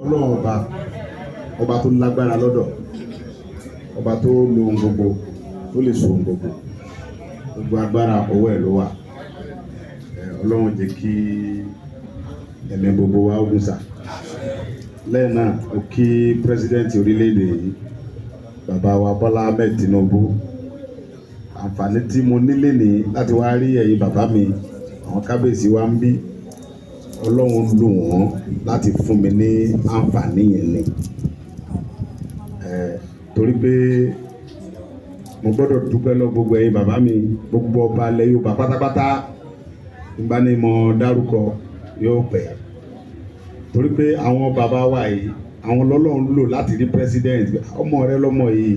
Ọlọ́run ọba, ọba tó lágbára lọ́dọ̀, ọba tó lo ohun gbogbo, tó lè so ohun gbogbo, gbogbo agbára ọwọ́ ẹ̀ ló wà. Ọlọ́run jẹ́ kí ẹ̀mí gbogbo wa ogun sà. Lẹ́yìn náà, ó kí president orílẹ̀-èdè yìí, bàbá wa Bọ́lá Ahmed Tinubu. Àǹfààní tí mo nílé ní láti wá rí ẹ̀yin bàbá mi, àwọn kábíyèsí wa ń bí, Ọlọ́run lò wọ́n láti fún mi ní àǹfààní yẹn ni, torí pé mo gbọ́dọ̀ dúpẹ́ lọ gbogbo ẹ̀yin bàbá mi, gbogbo ọba ilẹ̀ Yorùbá pátápátá. Nígbà ní mo dárúkọ yóò pẹ́, torí pé àwọn bàbá wa yìí, àwọn lọ́lọ́run lò láti rí president. Ọmọ rẹ lọ́mọ yìí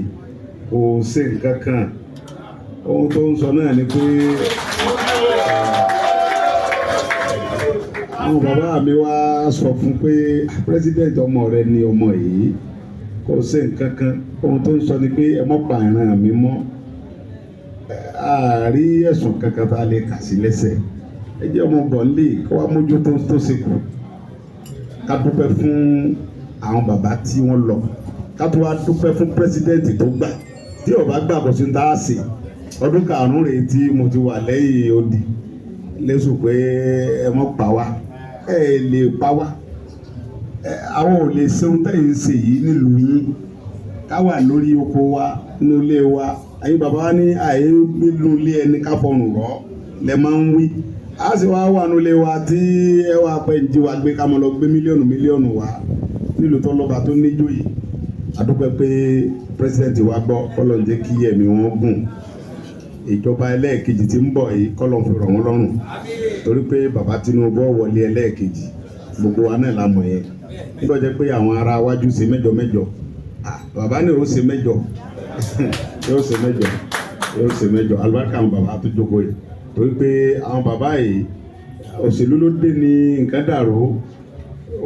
kò ṣe nǹkan kan. Ohun tó ń sọ náà ni pé àwọn bàbá mi wá sọ fún pé president, ọmọ rẹ ni ọmọ yìí, kò ṣe nǹkan kan. Ohun tó ń sọ ni pé ẹ mọ́ pa ìran mi mọ́, àárí ẹ̀sùn kankan tá a lè kà sí lẹ́sẹ̀. Ẹ jẹ́ ọmọ bọ̀ nílé kó wá mójútó tó ṣe kù. Ká dúpẹ́ fún àwọn bàbá tí wọ́n lọ, ká tó wá dúpẹ́ fún president tó gbà. Tí ó bá gbà, kò sí ní tá a ṣe. Ọdún 5 rèé tí mo ti wà lẹ́yìn odi lẹ́sùn pé ẹ mọ́ pa wá, ẹ lè pa wá. Àwọn ò lè ṣe ohun tẹ́yìn ń ṣe yìí nílùú yín. Ká wà lórí oko wa, nínú ilé wa. Ẹ̀yin bàbá wa ní àyè nínú ilé ẹni ká fọrùn rọ̀ lẹ máa ń wí. A sì wá wà nínú ilé wa tí ẹ wá pẹ́ ń jí wa gbé, ká mọ́ lọ gbé mílíọ̀nù mílíọ̀nù wa nílùú tó lọ́ba tó níjòyè. A dúpẹ́ pé president wa gbọ́. Kọ́lọ̀ ń jẹ́ kí ẹ̀mí wọn gùn. Ìjọba ẹlẹ́ẹ̀kejì tí ń bọ̀ yìí, kọ́lọ̀ ń fi rọ̀ wọ́n lọ́rùn, torí pé bàbá Tinubu wọlé ẹlẹ́ẹ̀kejì, gbogbo wa náà la mọ̀ yẹn. Nígbà jẹ́ pé àwọn ará wájú ṣe mẹ́jọ mẹ́jọ, bàbá ní ó ṣe mẹ́jọ, yóò ṣe mẹ́jọ, yóò ṣe mẹ́jọ. Alùbáríkà àwọn bàbá tó jókòó yìí, torí pé àwọn bàbá yìí, òṣèlú ló dé ní nǹkan dàrú.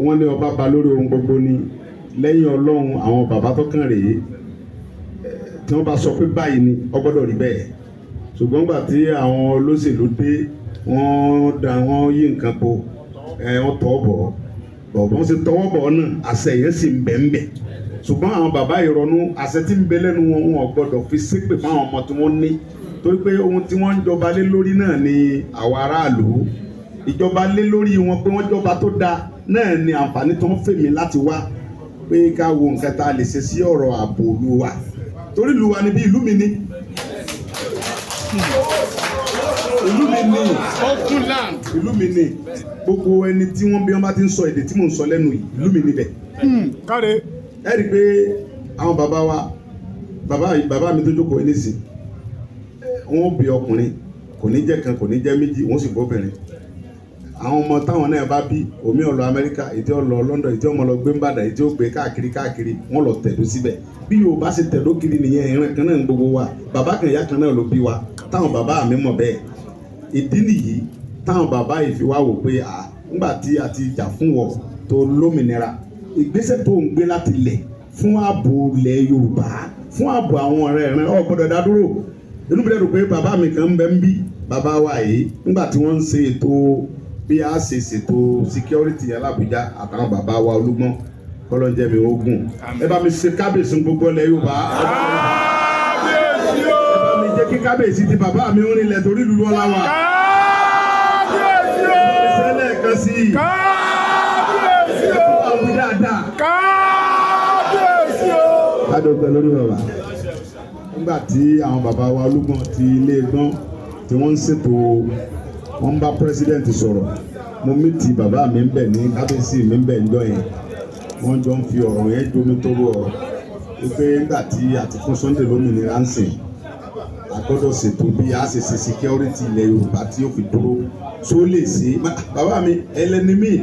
Wọ́n ní ọba ba lórí ohun gbogbo ni. Lẹ́yìn Ọlọ́run, àwọn bàbá tó kàn rèé, tí wọ́n bá sọ pé báyìí ni, ó gbọ́dọ̀ rí bẹ́ẹ̀. Ṣùgbọ́n gbà tí àwọn olóṣèlú dé, wọ́n da, wọ́n yí nǹkan po, wọ́n tọ́ bọ̀ bọ̀, wọ́n sì tọwọ́ bọ̀ náà, àṣẹ yẹn sì ń bẹ ń bẹ. Ṣùgbọ́n àwọn bàbá ìrọ̀nù, àṣẹ tí ń bẹ lẹ́nu wọn, wọn ò gbọ́dọ̀ fi ṣépè fáwọn ọmọ tí wọ́n ní, torí pé ohun tí wọ́n ń jọba lé lórí náà ni àwọn aráàlú ìjọba lé lórí wọn, pé wọ́n jọba tó dáa náà ni àǹfààní tó ń fèmí láti wá pé ká wo nǹkan tá a lè ṣe sí ọ̀rọ̀ ààbò ìlú wa, torí ìlú wa ni bí ìlú mi ni, ìlú mi ni, ìlú mi ni. Gbogbo ẹni tí wọ́n bí wọ́n bá ti ń sọ èdè tí mò ń sọ lẹ́nu yìí, ìlú mi níbẹ̀. Káre. Ẹ rí i pé àwọn bàbá wa, bàbá bàbá mi tó jókòó ní nísìn, wọ́n bí ọkùnrin, kò ní jẹ́ kan, kò ní jẹ́ méjì, wọ́n sì bóbìnrin. Àwọn ọmọ táwọn náà bá bí, omi ó lọ Amẹ́ríkà, ètí ó lọ London, ètí ọmọ lọ gbé nìbàdàn, ètí ó gbé káàkiri káàkiri, wọ́n lọ tẹ̀dó síbẹ̀. Bí Yorùbá ṣe tẹ̀dó kiri nìyẹn. Ìran kan náà ń gbogbo wa, bàbá kan, ìyá kan náà ló bí wa. Táwọn bàbá mi mọ̀ bẹ́ẹ̀. Ìdí nìyí táwọn bàbá yìí fi wá wò pé à ńgbà tí a ti jà fún wọ tó lómìnira, ìgbésẹ̀ tó ń gbé láti lẹ̀ fún ààbò ilẹ̀ Yorùbá, fún ààbò àwọn ọ̀rẹ́ rẹ̀, ọ̀ gbọ́dọ̀ dá dúró. Inú mi dẹ̀ dùn pé bàbá mi kan ń bẹ ń bí. Bàbá wa yìí, nígbà tí wọ́n ń ṣe ètò bí a ṣe ṣètò security alábùjá, àtàwọn bàbá wa Olúgbọ́n, kọ́lọ́njẹ́ mi ogun. Ẹ bá mi ṣe kábíyèsí gbogbo ilẹ̀ Yorùbá. Kábíyèsí o. Ẹ bá mi jẹ́ kí kábíyèsí ti bàbá mi ń rinlẹ̀, torí ìlú ọlá wa. Kábíyèsí o. Sẹ́lẹ̀ kan sí i. Kábíyèsí o. Àwọn dáadáa. Kábíyèsí o. Kádọ́gbẹ́ lórí bàbá. Nígbà tí àwọn bàbá wa Olúgbọ́n ti ilé gbọ́n tí wọ́n ń ṣètò, wọ́n ń bá president sọ̀rọ̀, mo mí ti bàbá mi ń bẹ̀ ní kábíyèsí mi ń bẹ̀ ń jọ yẹn. Wọ́n jọ ń fi ọ̀rọ̀ yẹn jómi tóró ọ̀rọ̀ wípé nígbà tí a ti fún Sunday lómìnira ń sìn, a gbọ́dọ̀ ṣètò bí a ṣe ṣe security ilẹ̀ Yorùbá tí ó fi dúró tó lè ṣe. Bàbá mi ẹlẹ́ni mi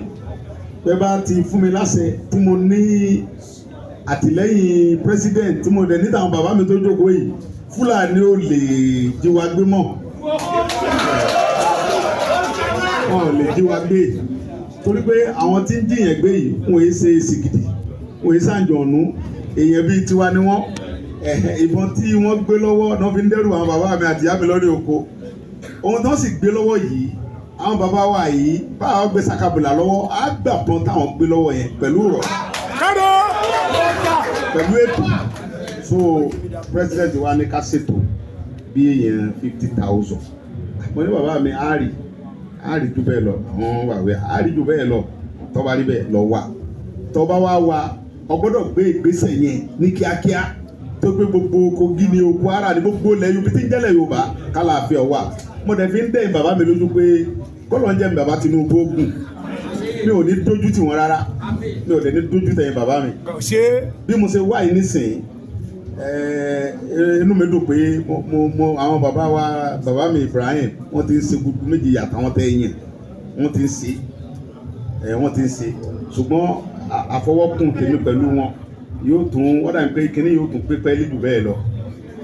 pé bá ti fún mi láṣẹ tí mo ní àtìlẹ́yìn president, tí mo dẹ̀ ní tàwọn bàbá mi tó jókòó yìí, Fúlàní ò lè jí wa gbé mọ́, wọn ò lè jí wa gbé, torí pé àwọn tí ń jiyàn gbé yìí, wọn yìí ṣe sìgìdì, wọn yìí ṣàǹjọ̀nú, èèyàn bíi tiwa ni wọ́n. Ìbọn tí wọ́n gbé lọ́wọ́ náà fi ń dẹ́rù àwọn bàbá mi àti ìyá mi lórí oko. Ohun tó sì gbé lọ́wọ́ yìí, àwọn bàbá wa yìí, báwọn gbé sakabula lọ́wọ́, á gbà bọ́n táwọn gbé lọ́wọ́ yẹn pẹ̀lú rọ̀. Káre. Pẹ̀lú ètò, so president wa ní ká ṣètò bí èèyàn 50,000. Mo ní bàbá mi, á rí, á rí jù bẹ́ẹ̀ lọ. Àwọn wàwẹ̀ á rí jù bẹ́ẹ̀ lọ. Tọ́ba rí bẹ́ẹ̀ lọ wà, tọ́ba wá wà, ọ gbọ́dọ̀ gbé ìgbésẹ̀ yẹn ní kíákíá, tó gbé gbogbo Kogi ní o, Kwara ní gbogbo ilẹ̀ Yorùbá tí ń jẹ́lẹ̀ Yorùbá kálàáfíà wà. Mo dẹ̀ fi ń dẹ̀yìn bàbá mi lójú pé kọ́lọ̀ ń jẹ́ mi bàbá Tinubu ogun, mi ò ní dójú tì wọ́n rárá, mi ò dẹ̀ ní dójú tẹ̀yìn bàbá mi. Ṣé. Bí mo ṣe wá yìí nísìnyí, inú mi dùn pé mo àwọn bàbá wa, bàbá mi Ibrahim, wọ́n ti ń ṣe gudu méjì yàtọ̀ àwọn tẹ́ yẹn, wọ́n ti ń ṣe wọ́n ti ń ṣe. Ṣùgbọ́n àfọwọ́kùn tèmi pẹ̀lú wọn yóò tún wọ́n dàbí pé kíní yóò tún pépẹ́ lílù bẹ́ẹ̀ lọ,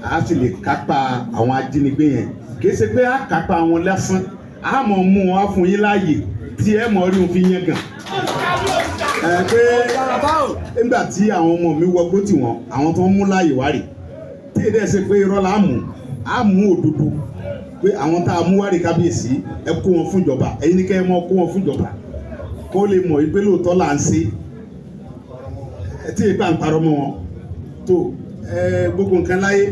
a sì lè kápá àwọn ajínigbé yẹn. Kì í ṣe pé a kápá wọn lásán, a mọ̀ mú wọn á fún yín láàyè tí ẹ mọ̀ rí wọn fi yẹn gàn ẹ pé nígbà tí àwọn ọmọ mi wọgbó tì wọ́n, àwọn tó ń mú láàyè wá rè, tí èdè ṣe pé irọ́ la mú, á mú òdodo pé àwọn tá a mú wá rè. Kábíyèsí, ẹ kó wọn fún ìjọba, ẹ̀yin ní kẹ́ ẹ mọ̀ kó wọn fún ìjọba, kó lè mọ̀ wípé lóòótọ́ là ń ṣe ẹ, tí ìpà ń parọ́ mọ́ wọn tó ẹ. Gbogbo nǹkan láyé,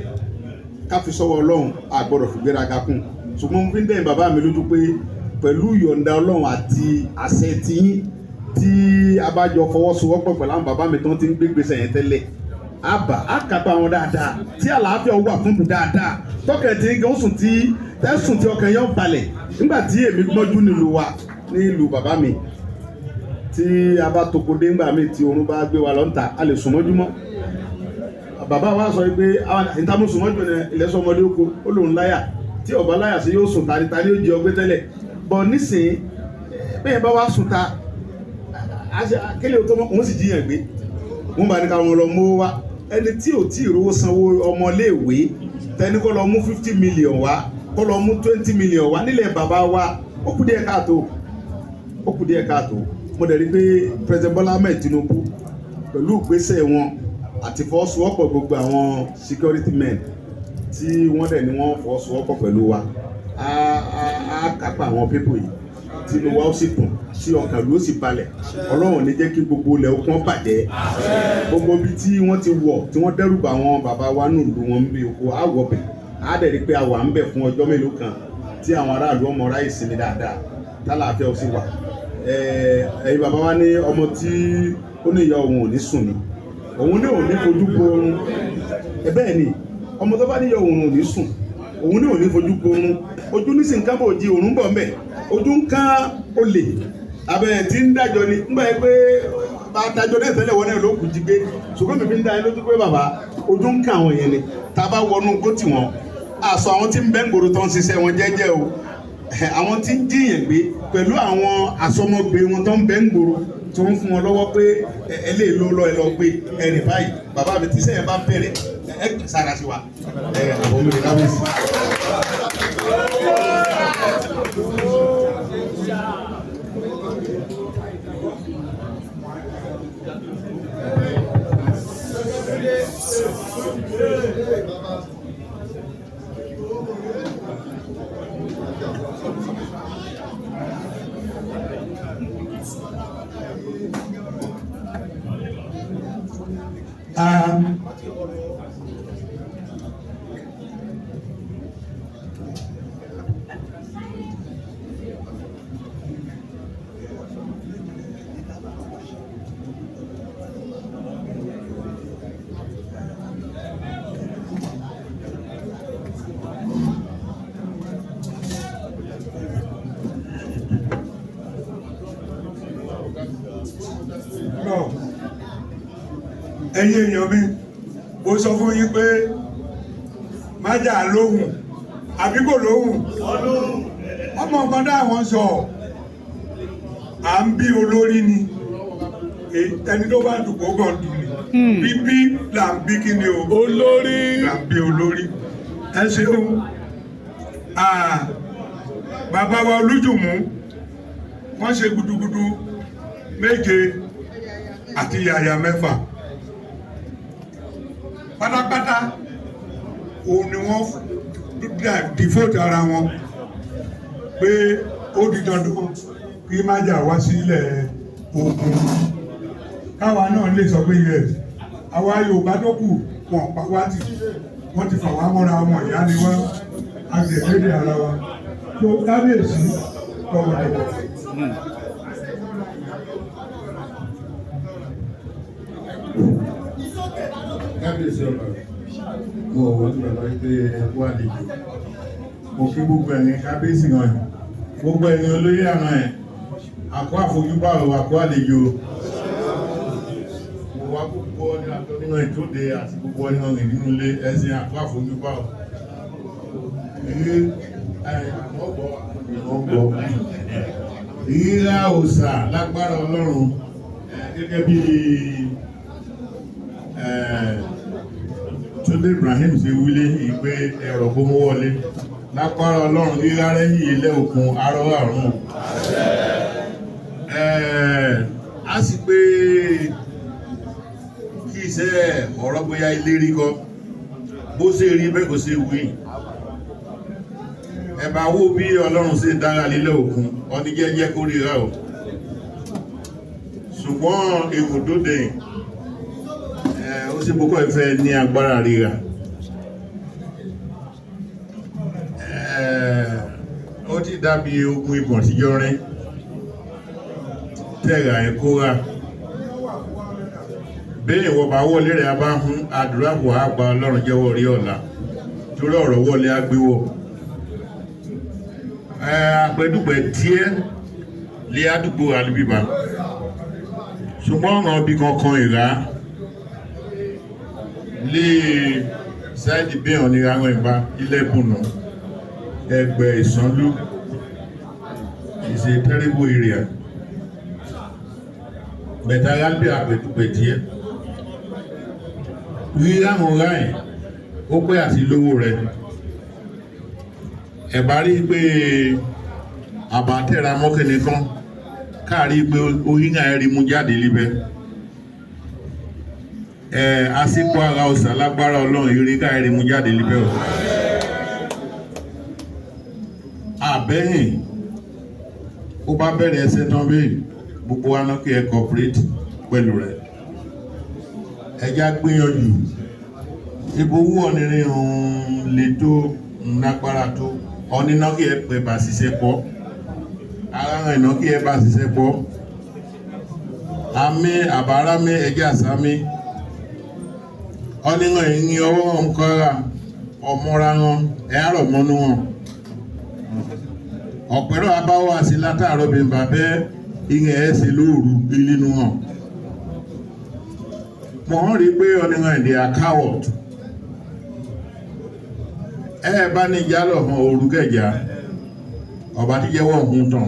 ká fi sọ́wọ́ Ọlọ́run, a gbọ́dọ̀ fi gbéraga kún. Ṣùgbọ́n mo fi ń dẹ̀yìn bàbá mi lójú pé pẹ̀lú ìyọ̀ǹda Ọlọ́run àti àṣẹ tiyín, tí a bá jọ fọwọ́sowọ́pọ̀ pẹ̀lú àwọn bàbá mi tó ti ń gbé gbèsè yẹn tẹ́lẹ̀, àbá á kápá wọn dáadáa, tí àlàáfíà wà fún mi dáadáa, tọkẹ̀ tí ń gan sùn, tí tẹ́sùn, tí ọkàn yẹn balẹ̀. Nígbà tí èmi gbọ́njú nílùú wa, nílùú bàbá mi, tí a bá toko dé ńgbà míì, tí oorun bá gbé wa lọ́ńtà, a lè sùn mọ́júmọ́. Bàbá wa sọ pé ìtàmú sùn mọ́jú ní ilẹ̀ sọmọdé oko, ó lòun láyà tí ọba láyà sí yóò sùn tani tani ó jẹ ọgbẹ́ tẹ́lẹ̀ bọ̀ nísìnyí. Bẹ́ẹ̀ bá wa sùn ta kílẹ̀ tó mọ́, òun sì jiyàn gbé, wọ́n bá ní ká wọn lọ mú wá. Ẹni tí ò tí ì rówó sanwó ọmọléèwé, tẹni kọ́ lọ mú 50 million wá, kọ́ lọ mú 20 million wá nílẹ̀ bàbá wa, ó kù díẹ̀ káàtó, ó kù díẹ̀ káàtó. Mo dẹ̀ rí pé President Bola Ahmed Tinubu, pẹ̀lú ìgbésẹ̀ wọn àti fọwọ́sowọ́pọ̀ gbogbo àwọn security men tí wọ́n dẹ̀ ní wọ́n fọwọ́sowọ́pọ̀ pẹ̀lú wa, á kápá àwọn people yìí, tí inú wa ó sì dùn, tí ọkàn ló sì balẹ̀. Ọlọ́run ní jẹ́ kí gbogbo ilẹ̀ okun bàjẹ́. Gbogbo ibi tí wọ́n ti wọ̀, tí wọ́n dẹ́rù bà àwọn bàbá wa nílùú wọn ń bí oko, á wọ̀ bẹ̀, á dẹ̀ rí pé a wà ń bẹ̀ fún ọjọ́ mélòó kan, tí àwọn aráàlú ọmọ ráyè sinmi dáadáa, tálàáfíà ó sì wà. Ẹ̀yin bàbá wa ní ọmọ tí ó ní ìyá òun ò ní sùn ni òun ní òun ní fojú bo oorun. Ẹ bẹ́ẹ̀ ni, ọmọ tó bá ní ìyá òun ò ní sùn, òun ní òun ní fojú bo oorun, ojú nísìnyí ká bò di òun bọ̀ mbẹ̀, ojú ń kán olè abẹ́ tí ń dájọ́ ni ńgbà yẹn pé bá a dájọ́ náà tẹ́lẹ̀, wọn náà ló kù jí gbé. Ṣùgbọ́n mi fi ń dá yín lójú pé bàbá, ojú ń kàn àwọn yẹn ni. Tá a bá wọnú gbó tì wọ́n, àṣọ àwọn tí ń bẹ́ ń gbòòrò tó ń ṣiṣẹ́ wọn jẹ́jẹ́ o, àwọn tí ń jíyàn gbé pẹ̀lú àwọn àsọmọgbé wọn tó ń bẹ́ ń gbòòrò, tí wọ́n fún wọn lọ́wọ́ pé ẹ lè lọ lọ, ẹ lọ gbé ẹ rìn báyìí. Bàbá mi, tí sẹ́yìn bá bẹ̀rẹ̀, ẹ sára sí wa, ẹ àbọ̀ mi lè kábíyèsí. No. Ẹ̀yin èèyàn mi, mo sọ fún yín pé májà lóhùn àbí kò lóhùn, ọmọ nǹkan dáwọn sọ. À ń bí olórí ni. Ẹni tó bá dùpọ̀ gan dùn ni bíbí là ń bí. Kí ni o? Olórí. Là ń bí olórí. Ẹ ṣeun. Bàbá wa Olújùmú, wọ́n ṣe gudugudu méje àti yàyà mẹ́fà pátápátá. Òun ni wọ́n devote ara wọn pé ó di dandan kí májà wá sílẹ̀ ogun. Káwa náà lè sọ pé yes, àwa Yorùbá tó kù wọn pa wá tì, wọ́n ti fà wá mọ́ra, ọmọ ìyá ni wá, agbègbè ara wa tó. Kábíyèsí, tọwọ́tọwọ́. Kábíyèsí ọba, mo wọ́n ti bàbá pé ẹkú àlejò. Mo kí gbogbo ẹ̀yin kábíyèsí náà, gbogbo ẹ̀yin olóyè àná ẹ̀, àkó àfojúbà ò, àkó àlejò. Mo wá gbogbo ọdún àtọ́ nínú ìtòde àti gbogbo ọdún rìn nínú ilé ẹ̀sìn, àkó àfojúbà ò. Èyí àmọ́gbọ́ ìràngbọ́ rírá òòsà lágbára Ọlọ́run, gẹ́gẹ́ bí Túndé Ibrahim ṣe wílé ìgbé ẹ̀rọ kó mú wọlé lágbára Ọlọ́run, rírá rẹ́yìn ilé òkun arọ́ àrùn. A sì pé kí iṣẹ́ ọ̀rọ̀ bóyá ilé rí kọ́ bó ṣe rí bẹ́ẹ̀ kò ṣe wí. Ẹ bá wo bí Ọlọ́run ṣe dára lílẹ̀ òkun ọní jẹ́jẹ́ kó ríra o, ṣùgbọ́n ewu tó dé ó sì púpọ̀ ìfẹ́ ní agbára ríra. Ó ti dàbí ogun ìbọn tíjọ́ rín tẹ̀ra ẹ̀ kóra bẹ́ẹ̀ ìwọ bá wọlé rẹ̀ a bá hún àdúrà kò á gba Ọlọ́run jẹ́wọ́ rí ọ̀la torí ọ̀rọ̀ wọlé á gbéwọ̀ àpẹdùpẹ̀ díẹ̀ lé àdúgbò àlùbíbà, ṣùgbọ́n ọ̀ràn bí kankan ìrá lé sáìdì bẹ́ẹ̀ ní àwọn ìbá ilẹ̀kùnà ẹgbẹ́ ìsànlú is a terrible area bẹ̀tà rábì. Àpẹdùpẹ̀ díẹ̀ rí àwọn ráì ó pẹ́ àti lówó rẹ̀. Ẹ̀bá rí pé àbátẹ́ra mọ́kànlẹ̀ kan káàrí pé oríyàn ẹ̀rí mú jáde líbẹ̀ ẹ̀ àsìkò ara ọ̀sà lágbára Ọlọ́run eré káàrí mú jáde líbẹ̀ o. Àbẹ́yìn ó bá bẹ̀rẹ̀ ẹsẹ̀ tán bẹ́ẹ̀, gbogbo wa náà kí ẹ cooperate pẹ̀lú rẹ̀, ẹja gbìyànjú ibo owó ọ̀nìrìn òun lè tó lágbára tó ọ̀nìná kí ẹ pẹ̀ bá ṣiṣẹ́ pọ̀ ara rẹ̀ iná kí ẹ bá ṣiṣẹ́ pọ̀ àmì àbárámì ẹjẹ́ àsámi ọ̀nìrìn ìyìn ọwọ́ nkọ́ra ọmọra wọn ẹ̀ àrọ̀ mọ́nú wọn ọ̀pẹ̀rọ̀ abáwọ̀ àti látàárọ̀ bí n bàbẹ́ ìyẹn ẹ̀ ṣe lóòrù nínú wọn. Mo hàn rí pé ọ̀nìrìn they are coward. Ẹ bá ní jálọ̀ hàn òru kẹjà ọba tí jẹ́wọ́ ọ̀hún tán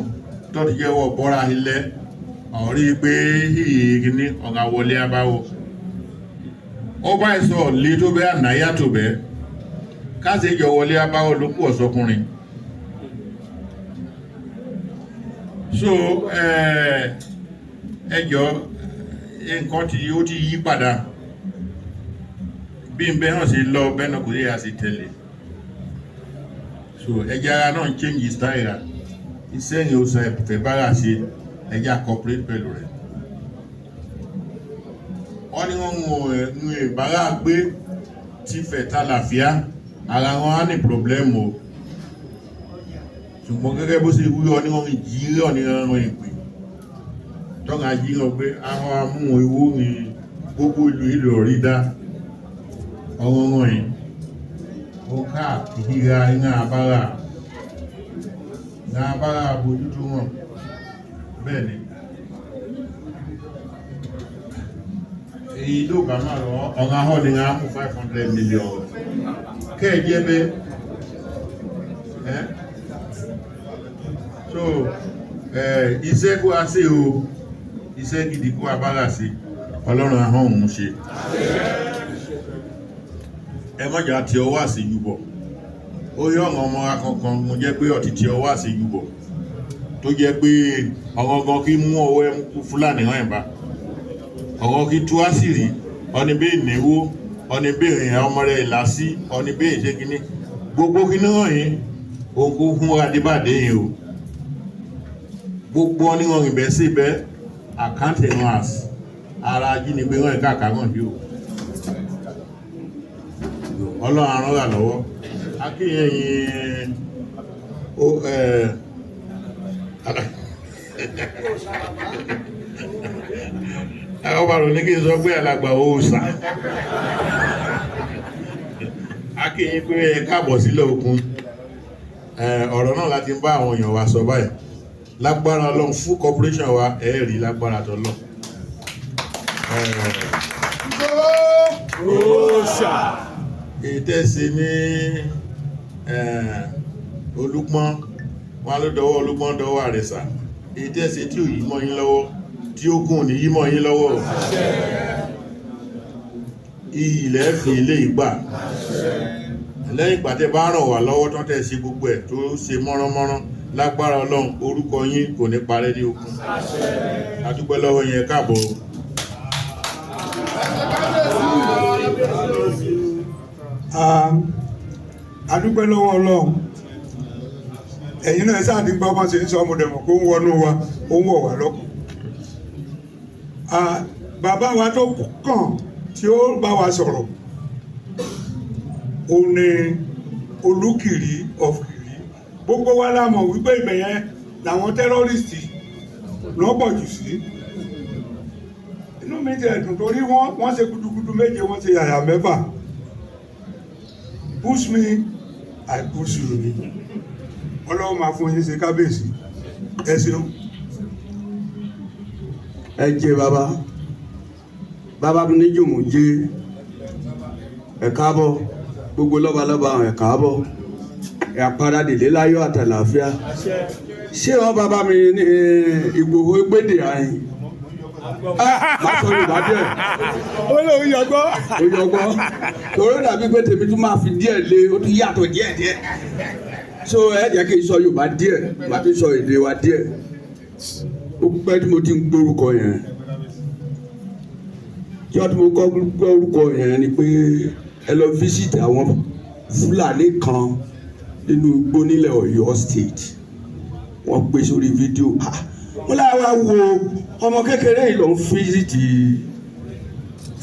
tó ti jẹ́wọ́ bọ́ra ilẹ̀ ọ̀rí pé ìyìnkìní ọ̀gá wọlé abáwọ̀ ó bá ìsọ̀ lé tó bẹ́ ànáyà tó bẹ́ káṣí jọ wọlé abáwọ̀ ló kú ọ̀sọ́kùnrin. So ẹ jọ, nǹkan tí ó ti yí padà bí n bẹ́ hàn sí lọ bẹ́ẹ̀ náà kò yẹ àti tẹ̀lé. So ẹja ara náà ń change style ra iṣẹ́ yẹn ó sọ ẹ̀fẹ̀ bára ṣe, ẹja cooperate pẹ̀lú rẹ̀. Wọ́n ní wọ́n ń ìbára gbé tí fẹ̀ ta làfíà ara wọn á ní problem o, ṣùgbọ́n gẹ́gẹ́ bó ṣe wúyọ ní wọ́n jí rọ̀ ní ọ̀rọ̀ ìpè tọ́ka jí rọ̀ pé àwọn amú ewu ní gbogbo ìlú ìlú ọ̀rí dá ọ̀rọ̀ wọ̀nyí ó káàkiri ra iná abára ní abára bójútó wọn. Bẹ́ẹ̀ ni èyí ló bá máa lọ ọ̀rọ̀ ahọ́ ni wọ́n á mú 500 million kẹ́ẹ̀jẹ́ bẹ́ẹ̀ ẹ́. So iṣẹ́ kó a ṣe o, iṣẹ́ gidi kó a bára ṣe, Ọlọ́run ahọ́n òun ṣe. Ẹ mọ̀jà tí ọwọ́ àṣejù bọ̀. Ó yọ ọ̀rọ̀ ọmọ kankan mo jẹ́ pé ọ̀tí tí ọwọ́ àṣejù bọ̀ tó jẹ́ pé ọ̀rọ̀ gan kí mú ọwọ́ ẹ kú Fúlàní hàn ẹ̀ bá ọ̀rọ̀ kí tú àṣírí ọ̀ní bẹ́ẹ̀ náwó ọ̀ní bẹ́ẹ̀ rìn ọmọ rẹ̀ lásì ọ̀ní bẹ́ẹ̀ ṣe kínní gbogbo kínní hàn yín òun kò hún adébàdé yìí o. Gbogbo ọ̀nìyàn ìbẹ́ sí bẹ́ àkáǹtì wọn às Ara ajínigbé wọn káàkiri hàn bí o. Ọlọ́run arán wà lọ́wọ́. Akínyẹ̀yìn ó ẹ̀ àwọn bàrò ní kí n sọ pé alàgbà òòsà. Akínyìn pé ẹ káàbọ̀ sílẹ̀ okun. Ọ̀rọ̀ náà láti ń bá àwọn èèyàn wa sọ báyìí. Lágbára Ọlọ́run, full cooperation wa ẹ rí lágbára tọ́lọ́. Òòṣà. Ètẹ́sí ní Olúpọ́n wọn ló dọwọ́ Olúpọ́n dọwọ́ Àrẹ̀sà. Ètẹ́sí tí ò yí mọ́ yín lọ́wọ́, tí ó kùn ní yí mọ́ yín lọ́wọ́. Iyì lẹ́ fi ilé ìgbà. Lẹ́yìn ìgbà tẹ́ bá ràn wá lọ́wọ́ tán, tẹ́ ṣe gbogbo ẹ̀ tó ṣe mọ́ránmọ́rán, lágbára Ọlọ́run, orúkọ yín kò ní parẹ́ ní okun. A dúpẹ́ lọ́wọ́ yẹn, káàbọ̀. A dúpẹ́ lọ́wọ́ Ọlọ́run. Ẹ̀yin náà sáà ti gbọ́ bọ́n ṣe ń sọ ọmọdémọ̀ kó ń wọnú wa, ó ń wọ̀ wá lọ́kàn. Bàbá wa tó kàn tí ó bá wa sọ̀rọ̀, ó ní Olúkìrí of Kìrí. Gbogbo wa la mọ̀ wípé ibẹ̀ yẹn làwọn terrorist lọ́pọ̀ jù sí. Inú mi ti ẹ̀dùn torí wọ́n ṣe gudugudu méje, wọ́n ṣe yàyà mẹ́fà. Push me, I push you ni. Ọlọ́run máa fún yín ṣe, kábíyèsí. Ẹ ṣeun. Ẹ jẹ́ bàbá bàbá mi ní jùmọ̀ jẹ́. Ẹ káàbọ̀, gbogbo lọ́balọ́ba, ẹ káàbọ̀, ẹ àpárá délé láyọ̀ àtàlàáfíà. Ṣé ọ bàbá mi ní Ìgbòho gbèdè àyìn má sọ Yorùbá díẹ̀. Ó lóun yọgbọ́. Ó yọgbọ́ torí ó dàbí pé tèmi tún máa fi díẹ̀ lé, ó tún yàtọ̀ díẹ̀ díẹ̀, so ẹ jẹ́ kí n sọ Yorùbá díẹ̀, màá tún sọ èdè wa díẹ̀. Ó pẹ́ tí mo ti ń gbórúkọ yẹn. Tí wọ́n ti mo kọ́ gbórúkọ yẹn ni pé ẹ lọ visit àwọn Fúlàní kan nínú igbó nílẹ̀ Ọ̀yọ́ State. Wọ́n gbé sórí fídíò. Ah, wọ́n láwa wo ọmọ kékeré yìí ló ń visit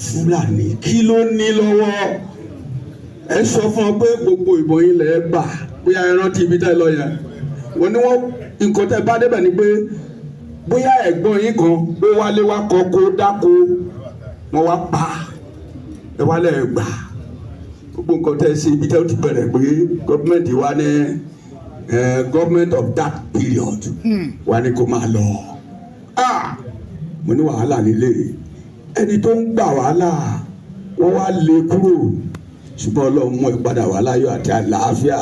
Fúlàní, kí ló ní lọ́wọ́? Ẹ sọ fún ọ pé gbogbo ìbọn yín lẹ gbà. Bóyá ẹ rántí ibi tẹ́ lọ yẹn, wọ́n ní wọ́n nǹkan tẹ́ bá débẹ̀ ni pé bóyá ẹ̀gbọ́n yín kan ó wálé wá kọ́ kó dáko, wọ́n wá pa ẹ wálé ẹ gbà gbogbo nǹkan tẹ́ ṣe. Ibi tẹ́ ó ti bẹ̀rẹ̀ pé gọ́ọ̀mẹ̀ntì wa ní government of that period wa ní kó máa lọ. Ah, mo ní wàhálà líle ẹni tó ń gbà wàhálà, wọ́n wá lé kúrò, ṣùgbọ́n Ọlọ́run mú ẹ padà wá láyọ̀ àti àlàáfíà.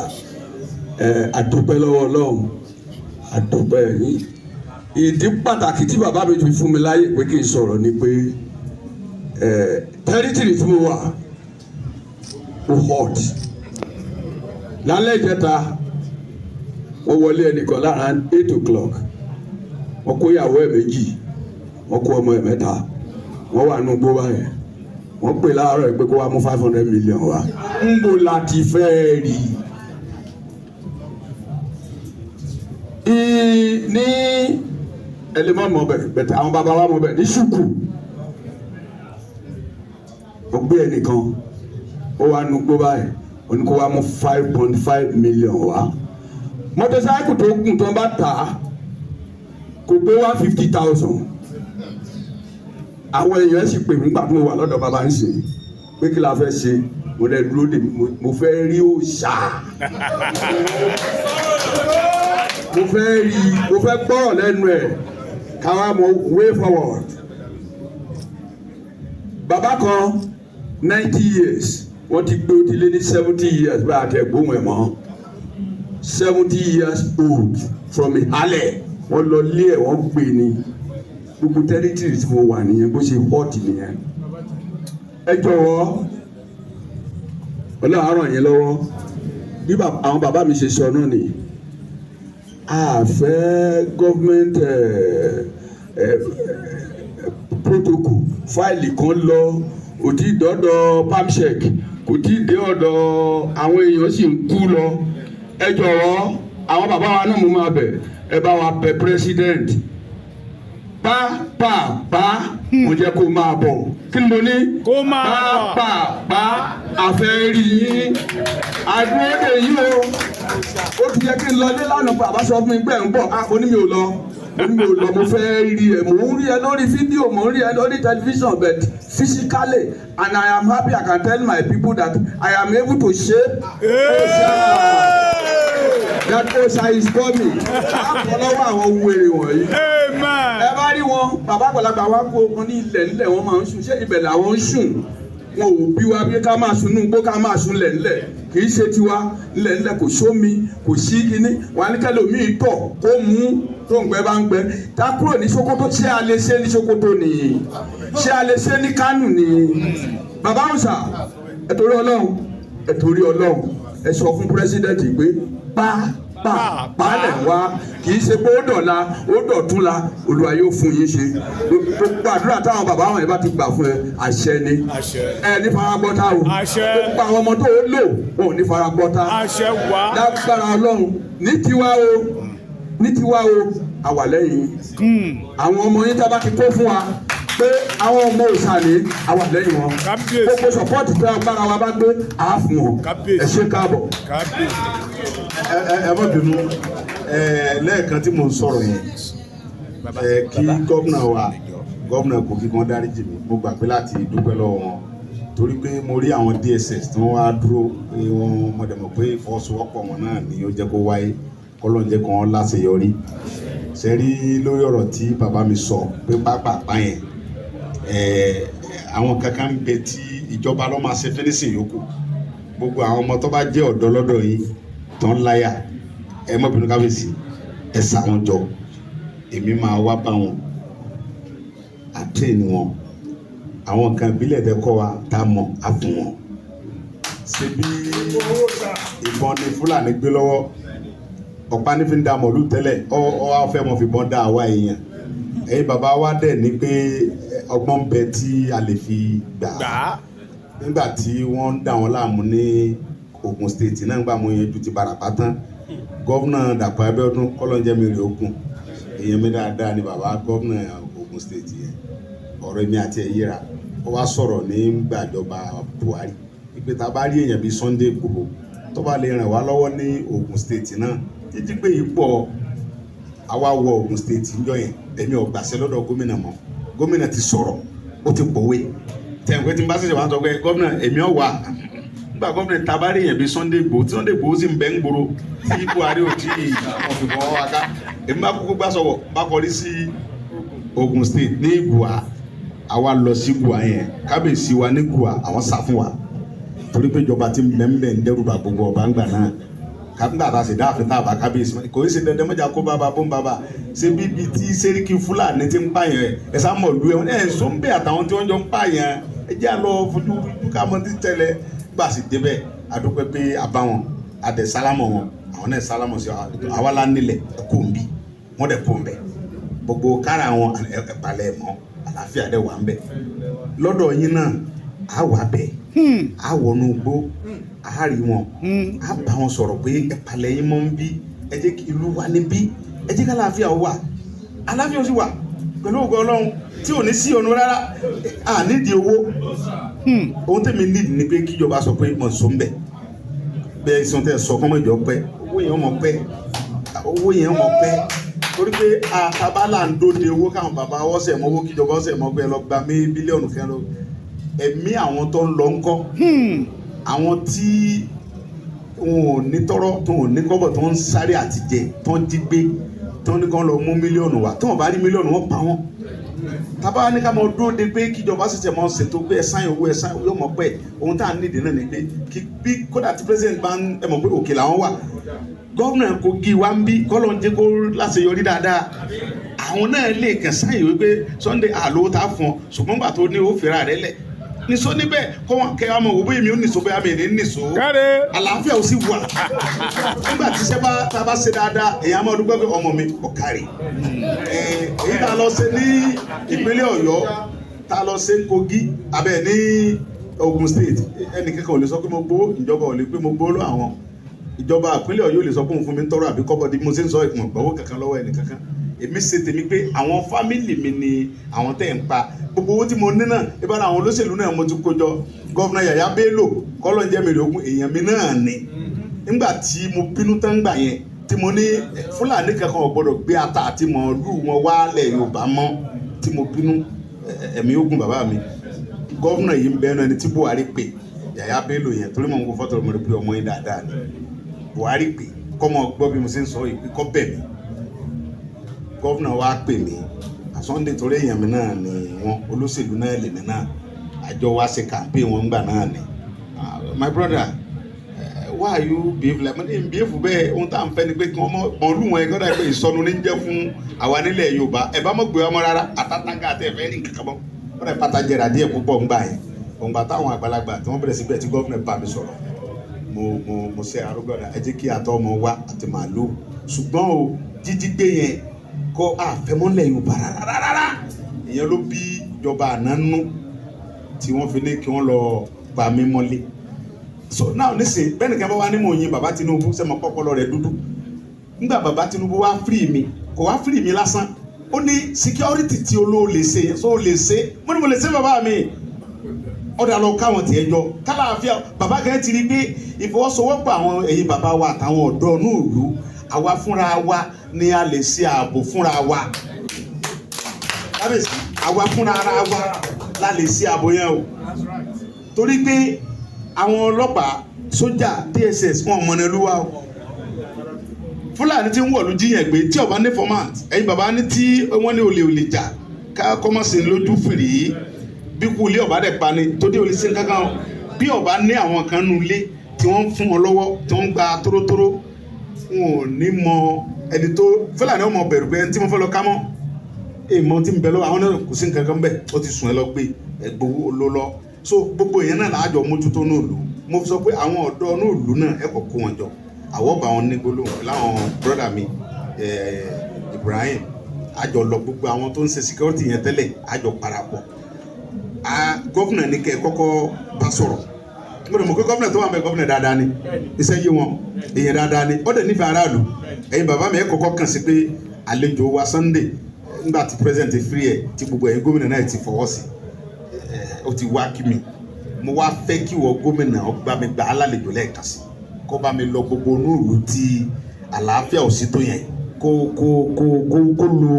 Ẹ àdúpẹ́ lọ́wọ́ Ọlọ́run, àdúpẹ́ yín. Ìdí pàtàkì tí bàbá mi fi fún mi láyè pé kí n sọ̀rọ̀ ni pé ẹ territory tí mo wà, ó hot. Lálẹ́ ìjẹta, wọ́n wọlé ẹnìkan lára 8 o'clock. Wọ́n kó ìyàwó ẹ̀ méjì, wọ́n kó ọmọ ẹ̀ mẹ́ta. Wọ́n wà nínú igbó báyẹn. Wọ́n pè láàárọ̀ yìí pé kó wá mú 500 million wá. Ń bo láti fẹ́ rí i ní ẹlẹ́mọ̀ mọ̀ bẹ̀ bẹ̀tẹ̀, àwọn bàbá wa mọ̀ bẹ̀ ní ṣùkù. Wọ́n gbé ẹnìkan, ó wà nínú igbó báyìí, ó ní kó wá mú 5.5 million wá. Mọ́tòsáìkù tó gùn tó ń bá tà á kò pé 150,000. Àwọn èèyàn sì pè mí nígbà tí mo wà lọ́dọ̀ bàbá ń sè pé kí la fẹ́ ṣe. Mo lè dúró dè mí, mo fẹ́ rí òòṣà, mo fẹ́ rí, mo fẹ́ gbọ́rọ̀ lẹ́nu ẹ̀ káwá mọ way forward. Bàbá kan, 90 years, wọ́n ti gbé, ó ti lé ní 70 years bá a tẹ̀ gbóhùn ẹ̀ mọ́. 70 years old from Ìhálẹ̀, wọ́n lọ lé ẹ̀, wọ́n gbé ni. Gbogbo territory tí mo wà nìyẹn, bó ṣe hot nìyẹn. Ẹ jọ̀wọ́, Ọlọ́run á ràn yín lọ́wọ́. Bí àwọn bàbá mi ṣe sọ náà ni a fẹ́ government protocol fáìlì kan lọ, kò tí ì dọ́dọ̀ permsec, kò tí ì dé ọ̀dọ̀ àwọn èèyàn sì ń kú lọ. Ẹ jọ̀wọ́, àwọn bàbá wa náà, mo máa bẹ̀, ẹ bá wa bẹ̀ president. Pápápá mo jẹ́ kó máa bọ̀. Kí ni mo ní? Kó máa bọ̀. Pápápá àfẹ́ rí yín. Àdúró dè yín o. Ó ti yẹ kí n lọ dé lánàá, bàbá sọ fún mi pé ẹ̀ ń bọ̀. Ah, mo ní mi ò lọ. Mo ní mi ò lọ, mo fẹ́ rí ẹ. Mò ń rí ẹ lórí fídíò, mò ń rí ẹ lórí tẹlifíṣàn, but physically, and I am happy I can tell my people that I am able to shape Òòṣà. That Òòṣà is coming. Á bọ́ lọ́wọ́ àwọn wèrè wọ̀nyí. Amen. Ẹ bá rí wọn, bàbá àgbàlagbà wa kó ogun ní ilẹ̀ nílẹ̀, wọ́n máa ń sùn. Ṣé ibẹ̀ làwọn ń sùn? Wọn ò bí wa bí ká máa sùn nínú igbó, ká máa sùn lẹ̀ńlẹ̀. Kì í ṣe tiwa lẹ̀ńlẹ̀, kò sómi, kò sí kíní. Wọn á ní kẹlòmíì tọ̀ kó mú tó ń gbẹ bá ń gbẹ. Tá kúrò ní Sokoto, ṣé a lè ṣe ní Sokoto nìyí? Ṣé a lè ṣe ní Kánò nìyí? Bàbá Òòṣà, ẹ torí Ọlọ́run, ẹ torí Ọlọ́run, ẹ sọ fún president pé pa pa lẹ̀ wá. Kì í ṣe pé ó dọ̀la, ó dọ̀túnla. Olúwa yóò fún yín ṣe. Gbogbo àdúrà táwọn bàbá wọn yẹn bá ti gbà fún ẹ, àṣẹ ni. Àṣẹ. Ẹ ní faragbọ́ta o. Àṣẹ. Gbogbo àwọn ọmọ tó o lò, wọn ò ní faragbọ́ta. Àṣẹ wá. Lágbára Ọlọ́run, ní tiwa o, ní tiwa o, àwà lẹ́yìn àwọn ọmọ yín. Tá a bá ti kó fún wa pé àwọn ọmọ òsàlẹ̀, àwà lẹ́yìn wọn. Kábíyèsí. Gbogbo support tí agbára wa bá gbé, àá fún wọn. Kábíyèsí. Ẹ ṣé, káàbọ̀. Kábíyèsí. Ẹ má bínú ẹ, lẹ́ẹ̀kan tí mò ń sọ̀rọ̀ yẹn, ẹ kí gómìnà wa, gómìnà Kogi kan dáríjì mi, mo gbàgbé láti dúpẹ́ lọ́wọ́ wọn, torí pé mo rí àwọn DSS tí wọ́n wá dúró pé wọ́n mo dẹ̀ mọ̀ pé ìfọwọ́sowọ́pọ̀ wọn náà ni ó jẹ́ kó wáyé. Kọ́lọ́n jẹ́ kó wọ́n láṣeyọrí. Ṣe rí lórí ọ̀rọ̀ tí bàbá mi sọ pé pápápá yẹn, ẹ àwọn kankan ń bẹ tí ìjọba ló máa ṣe finishing yòókù. Gbogbo àwọn ọmọ tó bá jẹ́ ọ̀dọ́ lọ́dọ̀ yìí tó ń láyà, ẹ má bínú kábíyèsí, ẹ sà wọn jọ, èmi máa wá bá wọn àtẹ̀yìn wọn. Àwọn nǹkan ìbílẹ̀ tẹ kọ́ wa tá a mọ̀ á fún wọn. Ṣe bí ìbọn ni Fúlàní gbé lọ́wọ́, ọ̀pá ní fi ń da mọ̀lú tẹ́lẹ̀, ọ ọ wá fẹ́ mọ̀ fi bọ́n dá àwa èèyàn. Ẹ̀yin bàbá wa dẹ̀ ní pé ọgbọ́n ń bẹ tí a lè fi gbà Gbà á. Nígbà tí wọ́n ń dà wọ́n láàmú ní Ogun State náà, nígbà mo yanjú ti Barapa tán, governor Dàpọ̀ Abíọ́dún, kọ́lọ́njẹ́ mi rè ogun, èèyàn mi dáadáa ni bàbá governor Ogun State yẹn. Ọ̀rọ̀ èmi àti ẹ̀ yíra. Ó wá sọ̀rọ̀ nígbàjọba Buhari ìpè tá a bá rí èèyàn bíi Sunday Igboho tó bá lè ràn wá lọ́wọ́ ní Ogun State náà títí pé ipò àwa wọ Ogun State ńjọ́ yẹn, èmi ò gbàṣẹ lọ́dọ̀ gómìnà mọ́. Gómìnà ti sọ̀rọ̀, ó ti pòwe tẹ̀wé tí n bá ṣẹ̀ṣẹ̀ wá sọ pé gómìnà, èmi ò wà nígbà gómìnà tá a bá rí èèyàn bíi Sunday Igboho, tí Sunday Igboho sì ń bẹ ń gbòòrò tí Buhari ò tí ì wọ́n fi fọwọ́ wa ká, èmi bá kúkú gbà sọ̀wọ̀ bá kọrí sí Ogun State ní Gùà. Àwa lọ sí Gùà yẹn, kábíyèsí wa ní Gùà, àwọn sá fún wa torí pé ìjọba ti ń bẹ́ẹ̀ ń dẹ́rù bà gbogbo ọba ńgbà náà. Nígbà tá a sì dáàfin tá a bá kábíyèsí, kò í ṣe dandan mọ́jà kó bàbá bó ń bàbá ṣé bíbi tí sẹ́ríkì Fúlàní ti ń pààyàn ẹ̀ sá mọ̀ lu ẹ̀ ẹ̀ sọ ń bẹ̀ àtàwọn tí wọ́n jọ ń pààyàn. Ẹ jẹ́ àlọ́ fojú fojú ká mọ́ ti tẹ́lẹ̀ gbà sí débẹ̀. Adúpẹ́ pé a bá wọn, a dẹ̀ sálámọ̀ wọn, àwọn náà sálámọ̀ sí wa. Àwa la nílẹ̀, ẹ kó ń bí wọ́n dẹ̀ kó ń bẹ̀. Gbogbo kára wọn ẹ palẹ̀ mọ́, àlàáfíà dẹ̀ wà ń bẹ̀. Lọ́dọ̀ yín náà, á wà bẹ̀, á wọnú gbó, á rí wọn, á bá wọn sọ̀rọ̀ pé ẹ palẹ̀ yín mọ́ ń bí, ẹ jẹ́ kí ìlú wa níbí, ẹ jẹ́ kí àlàáfíà wà. Àlàáfíà ó sì wà pẹ̀lú ògo Ọlọ́run tí ò ní sí ọ̀nà rárá. À nídìí owó. Ohun tèmi nídìí ni pé kíjọba sọ pé mọ̀ nsọ ń bẹ̀ bẹ́ẹ̀ sọ tẹ́ sọ kọ́mọ ìjọ pẹ́, owó yẹn mọ̀ pẹ́, owó yẹn mọ̀ pẹ́, torí pé àtàbálà ń dóde owó káwọn bàbá ọ̀sẹ̀ mọ́ owó kíjọba ọ̀sẹ̀ mọ́ pé lọ gba mí bílíọ̀nù kan lọ. Ẹ̀mí àwọn tó ń lọ ńkọ́? Àwọn tí wọn ò ní tọrọ, tó ò ní kọ́bọ̀, tó ń sáré àtijẹ, tó ń jí gbé, tó ní kán lọ mú mílíọ̀nù wá, tó wọn bá rí mílíọ̀nù wọn pa wọn. Tábà ní ká mọ dúró de pé kíjọba ṣẹ̀ṣẹ̀ mọ ṣètò pé ẹ sáyìn owó, ẹ sáyìn, yóò mọ pé ohun tá à ń nídìí náà ni pé kí bí kódà tí president bá ń ẹ mọ̀ pé òkè làwọn wà. Gómìnà Kogi wa ń bí, kọ́lọ́ ń jẹ́ kó láṣeyọrí dáadáa, àwọn náà lè kàn sáyìn wípé Sunday àlówó tá a fún ọ, ṣùgbọ́n gbà tó ní ó fẹ́ra rẹ lẹ̀ nìṣó níbẹ̀ kọ́ wọn kẹ́ ọmọ òwò bóyá mi ò nìṣó, bóyá mi ò ní nìṣó. Káre. Àlàáfíà ò sì wà. Nígbà tí iṣẹ́ bá tá a bá ṣe dáadáa, èyí á máa dúpẹ́ pé ọmọ mi ọ̀kárì. Èyí tá a lọ ṣe ní ìpínlẹ̀ Ọ̀yọ́, tá a lọ ṣe ní Kogi abẹ́ ní Ogun State, ẹnìkankan ò lè sọ pé mo gbowó ìjọba, ò lè pé mo gbowó lọ. Àwọn ìjọba ìpínlẹ̀ Ọ̀yọ́ ò lè sọ pé òun fún mi ń tọrọ àbí kọ́bọ̀. Bí mo ṣe ń sọ, ìpọ̀n gbowó kankan lọ́wọ́ ẹnìkankan. Èmi ṣe tèmi pé àwọn family mi ni àwọn tẹ̀ ń pa. Gbogbo owó tí mo ní náà, ìbára àwọn olóṣèlú náà mo ti kó jọ. Governor Yàyà Bello, kọ́lọ́ ń jẹ́ mi rògùn, èèyàn mi náà ni. Nígbà tí mo bínú tán gbà yẹn, tí mo ní Fúlàní kankan ò gbọdọ̀ gbé ata àti màálù wọn wálẹ̀ Yorùbá mọ́, tí mo bínú, ẹ̀mí ogun bàbá mi, governor yìí ń bẹ́ẹ̀ náà ni tí Buhari pè Yàyà Bello yẹn, torí mo ń wo fọ́tò, mo rí pé ọmọ yín dáadáa ni. Buhari pè kọ́ mọ gbọ́ bí mo ṣe ń sọ yìí pé kọ́ bẹ̀ mí. Governor wa pè mí Sunday, torí èèyàn mi náà ni wọn, olóṣèlú náà lèmi náà, àjọ wa ṣe campaign wọn gbà náà ni. "Ah, my brother, why you behave like?" Mo ní behave bẹ́ẹ̀. Ohun tá à ń fẹ́ ni pé kí wọ́n mọ mọ̀ọ́lù wọn ẹ̀kọ́ dà pé ìsọnù ní jẹ́ fún àwa nílẹ̀ Yorùbá. Ẹ̀ bá mọ̀ gbé wa mọ́ rárá, àtàtàgà àti ẹ̀fẹ́ ní nǹkan kan mọ́. Wọ́n dẹ̀ pátá jẹrà díẹ̀ púpọ̀ ńgbà yẹn. Òǹgbà táwọn àgbàlagbà tí wọ́n bẹ̀rẹ̀ sí bẹ́ẹ̀ tí governor bá mi sọ̀rọ̀, mo ṣe arúgbó, ẹ jẹ́ kí àtọ́ ọmọ wa àti màálù, ṣùgbọ́n o jíjí gbé yẹn kọ́ àfẹ́mọ́lẹ̀ Yorùbá rárá rárá. Ìyẹn ló bí ìjọba àná nú tí wọ́n fi ní kí wọ́n lọ pa mí mọ́lé. So now nísìnyí, bẹ́ẹ̀ nìkan bá wá ní mò ń yin bàbá Tinubu, sẹ́mo pọ́pọ́lọ́ rẹ̀ dúdú. Nígbà bàbá Tinubu wá free mi, kò wá free mi lásán, ó ní security tí olóò lè ṣe yẹn, so ó lè ṣe. Mo ní mo lè ṣe, bàbá mi. Ọ̀dà lọ káwọn tiẹ̀ jọ kálàáfíà. Bàbá kan ti rí pé ìfọwọ́sowọ́pọ̀ àwọn ẹ̀yin bàbá wa àtàwọn ọ̀dọ́ inú ìlú, àwa fúnra wa ni a lè ṣe ààbò fúnra wa. Kábíyèsí, àwa fúnra ara wa la lè ṣe ààbò yẹn o, torí pé àwọn ọlọ́pàá, sójà, DSS, wọn mọ̀nà ìlú wa o. Fúlàní tí ń wọ̀lú jíyàn gbé, tí ọba ní format, ẹ̀yin bàbá ní tí wọ́n ní olè jà ká kọ́mọ̀sí lójú fìrí. Bí kú ilé ọba dẹ̀ pa ni tó dé olè sí kankan, bí ọba ní àwọn kan nù ilé tí wọ́n ń fún wọn lọ́wọ́, tí wọ́n ń gba tórótóró, wọn ò ní mọ ẹni tó Fúlàní. Ọmọ bẹ̀rù pé ẹni tí mo fẹ́ lọ ká mọ́ èèmọ̀ tí ń bẹ lọ́wọ́ àwọn náà, kò sí nǹkan kan bẹ́ẹ̀, ó ti sùn ẹ lọ gbé ẹgbowó ló lọ. So gbogbo èèyàn náà láàjọ mójútó náà lò. Mo sọ pé àwọn ọ̀dọ́ náà lù náà, ẹ kọ̀ kó wọn jọ, àwọ̀ bá wọn ní gbólóhùn láwọn brother mi Ibrahim, àjọ lọ gbogbo àwọn tó ń ṣe security yẹn tẹ́lẹ̀, àjọ parapọ̀. A governor ní kẹ́ ẹ kọ́kọ́ bá sọ̀rọ̀. Mo rò mọ̀ pé governor tó wà mẹ́, governor dáadáa ni, iṣẹ́ yé wọn, èèyàn dáadáa ni, ó dẹ̀ nífẹ̀ẹ́ aráàlú. Ẹ̀yin bàbá mi, ẹ kọ́kọ́ kàn sí pé àlejò wa Sunday, nígbà tí president free ẹ̀, tí gbogbo ẹ̀yin gómìnà náà ti fọwọ́ sí ẹ̀, ó ti wá kí mi. Mo wá fẹ́ kí wọ gómìnà ó gbá mi gbà á lálejò lẹ́ẹ̀kan sí, kó bá mi lọ gbogbo inú ìlú tí àlàáfíà ò sí tó yẹn, kó lo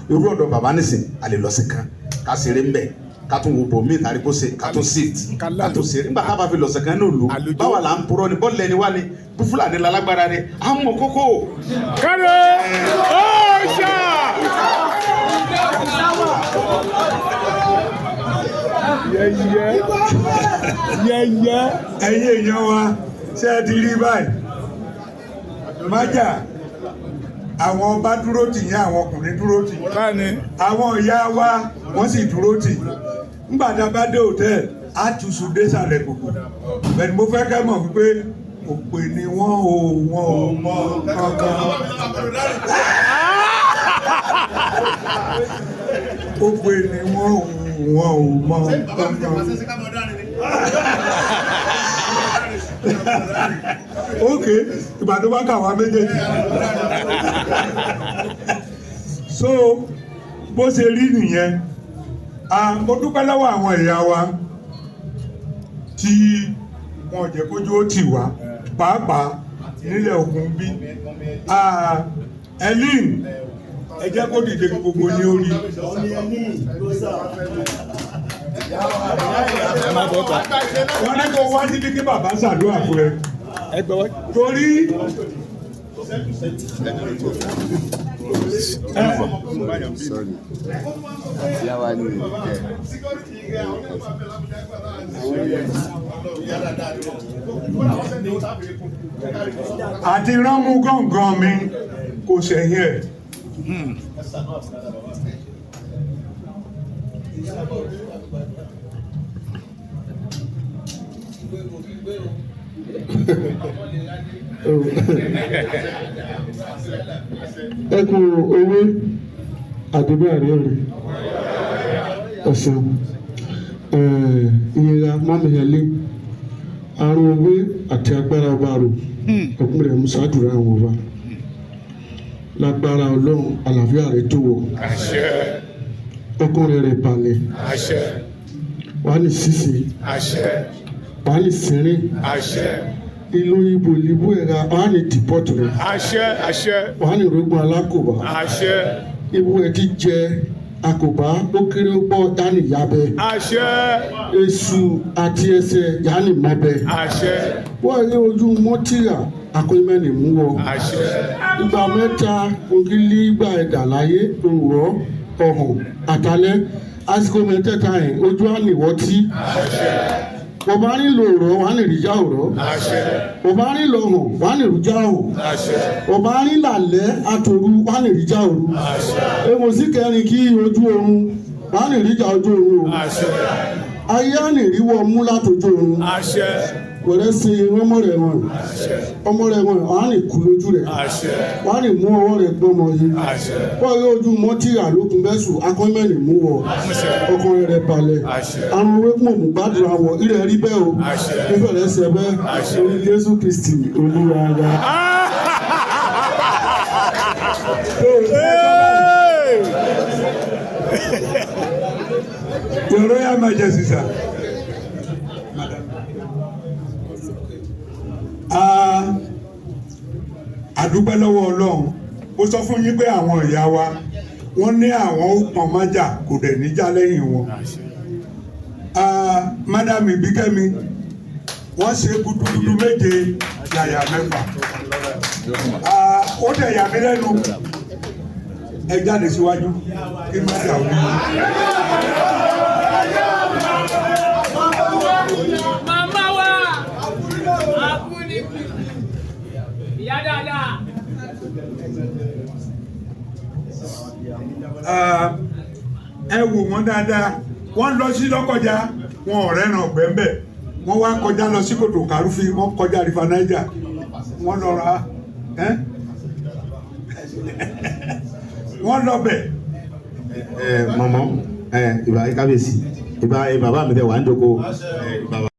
irú ọ̀dọ̀ bàbá nísìn, a lè lọ sí kan ká ṣeré ńbẹ̀, ká tún wo bòmíì tàbí kó ṣe ká tún sit, ká tún ṣeré. Nígbà tá a bá fi lọ̀sẹ̀ kan ní ìlú, báwa là ń purọ́ ni, bọ́ọ̀lù ẹni wá ni, bí Fúlàní lálágbára ni à ń mọ kókó. Káre ọ̀ṣà. Yẹyẹ yẹyẹ. Ẹ̀yin èèyàn wa, ṣé ẹ ti rí báyìí? Májà, àwọn ọba dúró tì yín, àwọn ọkùnrin dúró tì yín, Báyìí. àwọn ìyá wa wọ́n sì dúró tì yín. Nígbà tá a bá dé hòtẹ́ẹ̀lì, á túṣu désàlẹ̀ kòkò. Bẹ́ẹ̀ ni mo fẹ́ kẹ́ mọ̀ wípé òpè ni wọ́n ò, wọ́n ò mọ kankan. Òpè ni wọ́n ò, wọ́n ò mọ kankan. Ok, ìgbà tó bá kà wá méjèèjì. So bó ṣe rí nìyẹn. Ah, mo dúpẹ́ lọ́wọ́ àwọn ìyá wa tí wọn jẹ́ kójú ó tì wá, pàápàá nílẹ̀ Ògùn bí. Ah, Ellen, ẹ jẹ́ kó dìde kí gbogbo ní orí. Wọ́n ní kó wá síbí kí bàbá ṣàdúrà fún ẹ torí àti ránmú gángan mi kò sẹ̀yìn ẹ̀. Ẹ kú owó àdúgbò àríyànjú ọ̀sán ìyẹra mọ́mìhẹ́lẹ́ àrùn owó àti agbára ọba rò ọkùnrin rẹ̀ musa dùrọ̀ àwọn ọba. Lágbára Ọlọ́run, àlàáfíà rẹ̀ tó wọ̀. Àṣẹ. Ọkùnrin rẹ̀ balẹ̀. Àṣẹ. Wàá ní ṣíṣe. Àṣẹ. Wàá ní sẹ́rìn. Àṣẹ. Ìlú ibo ìlú ẹ̀ra wàá ní dìpọ́tù rẹ̀. Àṣẹ. Àṣẹ. Wàá ní rògbòn alákòbá. Àṣẹ. Ibu ẹ̀ ti jẹ àkòbá ó kéré ó pọ̀ dání yabẹ. Àṣẹ. Èṣù àti ẹsẹ̀ yánni mọ́bẹ. Àṣẹ. Wọ́n rí ojú mọ́tìrà akọ́nimẹ́ni mú wọ. Àṣẹ. Ìgbà mẹ́ta ògìlì ìgbà ẹ̀dà láyé òwúrọ̀ ọ̀hún àtàlẹ́ àsìkò mẹ́tẹ̀ẹ̀ta yẹn ojú àníwọ́tí. Bọ̀bá nílò òrọ̀ wà ní ìrìjà òrọ̀. Àṣẹ. Bọ̀bá nílò ọ̀hún wà ní ìrìjà ọ̀hún. Àṣẹ. Bọ̀bá nílò alẹ́ àtòru wà ní ìrìjà òru. Èmo sì kẹrin kí ojú oorun wà ní ìrìjà ojú oorun o. Àṣẹ. Ayé ànìríwọ̀ mú látòjú oorun. Àṣẹ. Wẹ̀rẹ̀ ṣe ọmọ rẹ̀ wọn. Ọmọ rẹ̀ wọn wà ní kú lójú rẹ̀. Àṣẹ. Wà ní mú ọwọ́ rẹ̀ gbọ́mọ yìí. Àṣẹ. Wọ́n yóò ojú mọ́tìrà lókun bẹ́sù akọ́mẹ́lì mú wọ. Àṣẹ. Ọkùnrin rẹ̀ balẹ̀. Àṣẹ. Àrùn orékùn òmù gbàdúrà wọ. Ilẹ̀ rí bẹ́ẹ̀ o. Àṣẹ. Ìfẹ́ rẹ̀ ṣẹ bẹ́ẹ̀. Àṣẹ. Orí Jésù Kristi Olúwa wa. Hey! Your Royal Majesty, sir. Ah, a dúpẹ́ lọ́wọ́ Ọlọ́run. Ó sọ fún yín pé àwọn ìyá wa wọ́n ní àwọn ó pọn májà kò dẹ̀ níjà lẹ́yìn wọn. Ah, Madam Ìbíkẹ́mi, wọ́n ṣe gudugudu méje yàyà mẹ́fà. Ah, ó dẹ̀ yà mí lẹ́nu. Ẹ jáde síwájú kí májà ò ní. Màmá wa abúlé ìyá dáadáa. Ah, ẹ wò wọ́n dáadáa, wọ́n lọ sí Lọ́kọjá, wọn ọ̀rẹ́ ràn gbẹ́ńbẹ̀, wọ́n wá kọjá lọ sí kòtò kàrúfin, wọ́n kọjá River Niger, wọ́n lọ ra ẹ́ wọ́n lọ bẹ̀. Ẹ mọ̀mọ́ ẹ ìbá kábíyèsí, ìbá bàbá mi tẹ wà ń jókòó ẹ bàbá.